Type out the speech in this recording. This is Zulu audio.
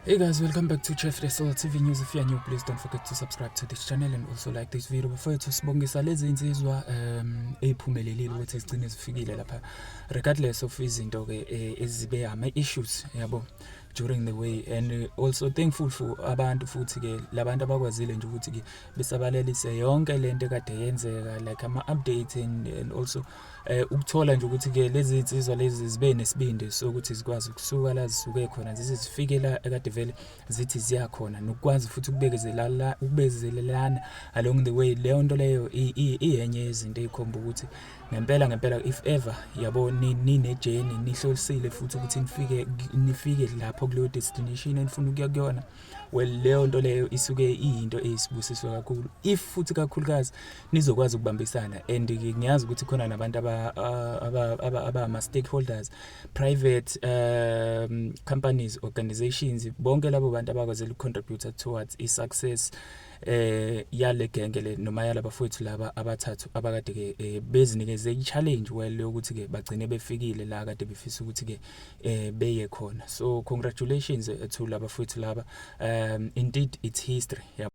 Hey guys, welcome back to Chef Resol TV News. If you are new, please don't forget to subscribe to this channel and also like this video. Bafowethu, sibongisa lezi insizwa eyiphumelelile ukuthi zigcine zifikile lapha, regardless of izinto ke ezibe ama issues, yabo, during the way, and also thankful for abantu futhi ke labantu abakwazile nje ukuthi ke besabalalise yonke lento ekade yenzeka, like ama updates and also ukuthola nje ukuthi ke lezi insizwa lezi zibe nesibindi sokuthi zikwazi ukusuka la zisuke khona, zize zifike la ekade vele zithi ziyakhona, nokwazi futhi ukubekezelana, ukubekezelelana along the way. Leyo nto leyo iyenye yezinto ezikhomba ukuthi ngempela ngempela, if ever, yabo, nine journey, nihlosile futhi ukuthi nifike lapho kuleyo destination enifuna ukuya kuyona, well, leyo nto leyo isuke iyinto eyisibusiso kakhulu, if futhi kakhulukazi nizokwazi ukubambisana. And ngiyazi ukuthi khona nabantu aba stakeholders, private companies, organizations, bonke labo bantu abakwazile ukucontribute towards i-success yale genge le noma yalabafowethu laba abathathu abakade ke bezinikeze i-challenge, well, yokuthi ke bagcine befikile la kade befisa ukuthi ke beye khona. So congratulations to labafowethu laba. Indeed it's history, yabo.